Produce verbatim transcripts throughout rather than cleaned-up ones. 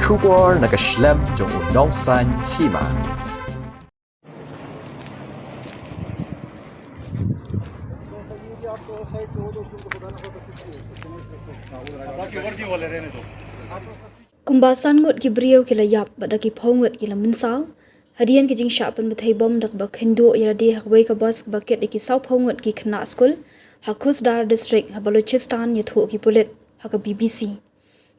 Khubor na ka shlem jong u nongsan hima. Kumba san ngut ki briew ki la ïap bad da ki phew ngut ki la mynsaw hadien ki jingshah pynbthei bom da kaba kheiñ duh ïa lade ha kawei ka bus kaba kit ïa ki saw phew ngut ki khynnah skul ha Khusdar District ha Balochistan, ïathuh ki pulit ha ka B B C.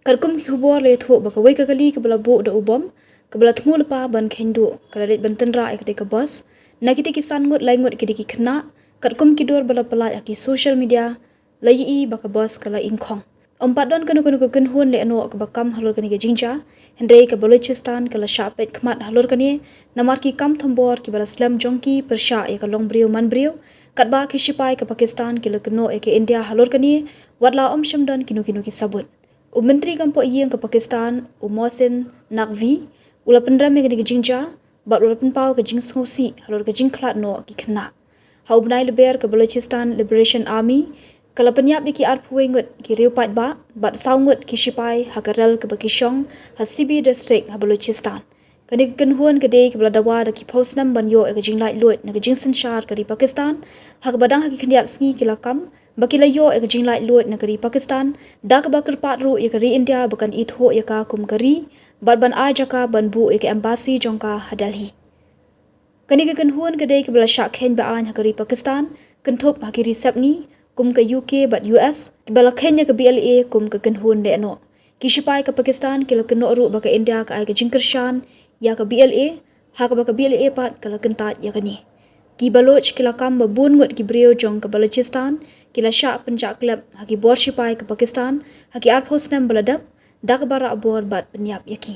Katkum ki khubor la ïathuh ba kawei ka kali kaba la buh da u bom kaba la thmu lypa ban kheiñ duh ka la leit ban tynrah ïa katei ka bus. Na kitei ki san ngut, lai ngut ki dei ki khynnah, katkum ki dur ba la pyllait ha ki social media la ïohi ba ka bus ka la ingkhong. Ym pat don kano kano ka kynhun lehnoh kaba kam halor kane ka jingjia, hynrei ka Balochistan ka la shah peit khmat halor kane namar ki kam thombor kiba la slem jong ki pyrshah ïa ka longbriew manbriew, katba ki shipai ka Pakistan ki la kynnoh ïa ka India halor kane, wat la ym shym don kino kino ki sabut. U Myntri Kam Pohïing ka Pakistan, u Mohsin Naqvi, u la pynrem ïa kane ka jingjia bad u la pynpaw ka jingsngewsih halor ka jingkhlad noh ki khynnah. Ha u bnai Lber, ka Balochistan Liberation Army ka la pynïap ïa ki arphew wei ngut ki riew paidbah bad saw ngut ki shipai ha ka rel kaba ki shong ha Sibi District ha Balochistan. Kane ka kynhun ka dei kaba la dawa da ki phew snem ban ïoh ïa ka jinglaitluid na ka jingsynshar ka ri Pakistan, ha kaba dang ha ki khyndiat sngi ki la kam ba ki la ïoh ïa ka jinglaitluid na ka ri Pakistan, da kaba kyrpad ruh ïa ka ri India ba kan ithuh ïa ka kum ka ri bad ban ai jaka ban buh ïa ka embassy jong ka ha Delhi. Kane ka kynhun ka dei kaba la shah kheiñ ba-aiñ ha ka ri Pakistan, kynthup ha ki ri sepngi kum ka U K bad U S, kiba la kheiñ ïa ka B L A kum ka kynhun lehnoh. Ki shipai ka Pakistan ki la kynnoh ruh ba ka India ka ai ka jingkyrshan ïa ka B L A, ha kaba ka B L A pat ka la kyntait ïa kane. Ki Baloch ki la kam ba bun ngut ki briew jong ka Balochistan ki la shah pynjah klep ha ki bor shipai ka Pakistan ha ki arphew snem ba la dep, da kaba rah bor bad pynïap ïa ki.